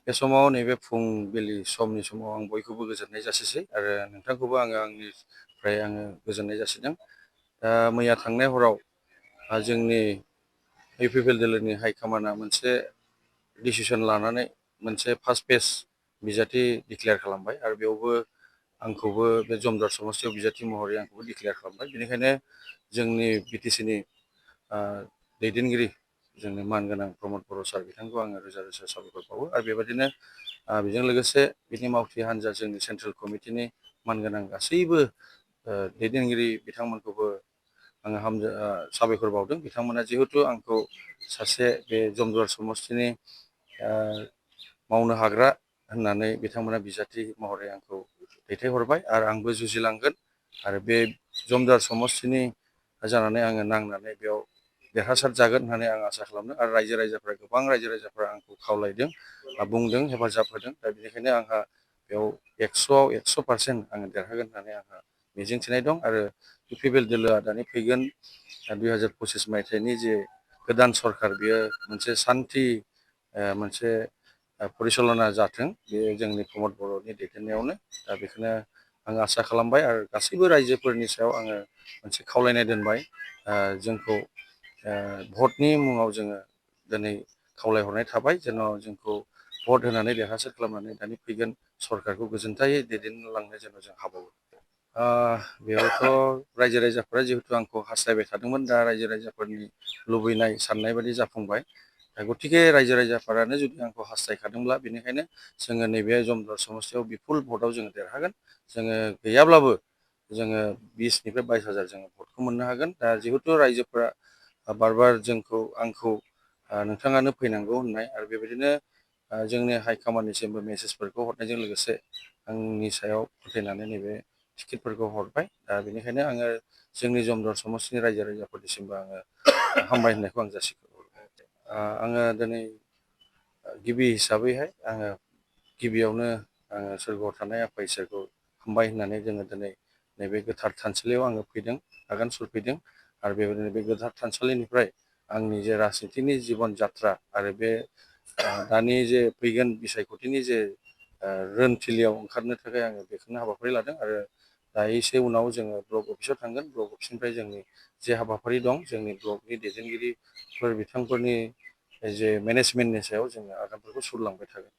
बे समाव नैबे फुंबिलि समनि समाव आं बयखौबो गोजोननाय जासिसै आरो नोंथांखौबो आंनिफ्राय गोजोननाय जासिदों। दा मैया थांनाय हराव जोंनि इउपिपिएल दोलोनि हाइकमान्डआ मोनसे डिसिसन लानानै मोनसे फार्स्ट फेज बिजाथि डिक्लेयार खालामबाय आरो बेयावबो आंखौबो बे जमदुवार समस्तियाव बिजाथि महरै आंखौबो डिक्लेयार खालामबाय। बेनिखायनो जोंनि बिटिसिनि दैदेनगिरि जोंनि मानगोनां प्रमद बर' सार बिथांखौ आङो रोजा रोजा साबायखर बावो आरो बेबायदिनो बेजों लोगोसे बिनि मावथि हान्जा जोंनि सेन्ट्रेल कमिटिनि मानगोनां गासैबो दैदेनगिरि बिथांमोनखौबो आङो साबायखर बावदों। बिथांमोना जिहेथु आंखौ सासे बे जमदुवार समस्तिनि मावनो हाग्रा होननानै बिथांमोना बिजाथि महरै आंखौ दैथायहरबाय आरो आंबो जुजिलांगोन आरो बे जमदुवार समस्तिनि जानानै आङो नांनानै बेयाव देरहासार जागोन होननानै आं आसा खालामदों आरो गोबां रायजो राजाफ्रा आंखौ खावलायदों बुंदों हेफाजाब होदों। दा बेनिखायनो आंहा बेयाव 100आव 100% आङो देरहागोन होननानै आंहा मिजिंथिनाय दं आरो इउपिपिएल दोलोआ दानि फैगोन 2025 मायथाइनि जे गोदान सरखार बेयो मोनसे सान्थि मोनसे परिचालना जाथों बे जोंनि प्रमद बर'नि दैदेननायावनो। दा बेखौनो आं आसा खालामबाय आरो गासैबो रायजोफोरनि सायाव आङो मोनसे खावलायनाय दोनबाय जोंखौ भटनि मुङाव जोङो दिनै खावलायहरनाय थाबाय जेन' जोंखौ भट होनानै देरहासार खालामनानै दानि फैगोन सरखारखौ गोजोनथायै दैदेनलांनो जेन' जों हाबावो। बेयावथ' रायजो राजाफ्रा जिहेतु आंखौ हास्थायबाय थादोंमोन दा रायजो राजाफोरनि लुबैनाय साननाय बायदि जाफुंबाय। दा गतिके रायजो राजाफोरानो जुदि आंखौ हास्थायखादोंब्ला बेनिखायनो जोङो नैबे जमदुवार समस्तियाव बिपुल भटआव जोङो देरहागोन। जोङो गैयाब्लाबो जोङो 20निफ्राय 22,000 जोङो भटखौ मोननो हागोन। दा जिहेतु रायजोफोरा बार बार आंखौ नोंथाङानो फैनांगौ होननाय आरो बेबायदिनो जोंनि हाइकमान्डनिसिमबो मेसेजफोरखौ हरनायजों लोगोसे आंनि सायाव फोथायनानै नैबे टिकेटफोरखौ हरबाय। दा बेनिखायनो आङो जोंनि जमदुवार समस्तिनि रायजो राजाफोरनिसिमबो आङो हामबाय होननायखौ आं जासिगोन। आङो दिनै गिबि हिसाबैहाय आङो गिबियावनो आङो सोरगोआव थानाय आफा इसोरखौ हामबाय होननानै जोङो दिनै नैबे गोथार थानसालियाव आङो फैदों आगान सुरफैदों आरो बेबायदिनो बे गोथार थानसालिनिफ्राय आंनि जे राजनितिनि जिबन जात्रा आरो बे दानि जे फैगोन बिसायख'थिनि जे रोनथिलियाव ओंखारनो थाखाय आङो बेखौनो हाबाफारि लादों आरो दायोसे उनाव जोङो ब्लक अफिसाव थांगोन। ब्लक अफिसनिफ्राय जोंनि जे हाबाफारि दं जोंनि ब्लकनि दैदेनगिरिफोर बिथांफोरनि जे मेनेजमेन्टनि सायाव जोङो आगानफोरखौ सुरलांबाय थागोन।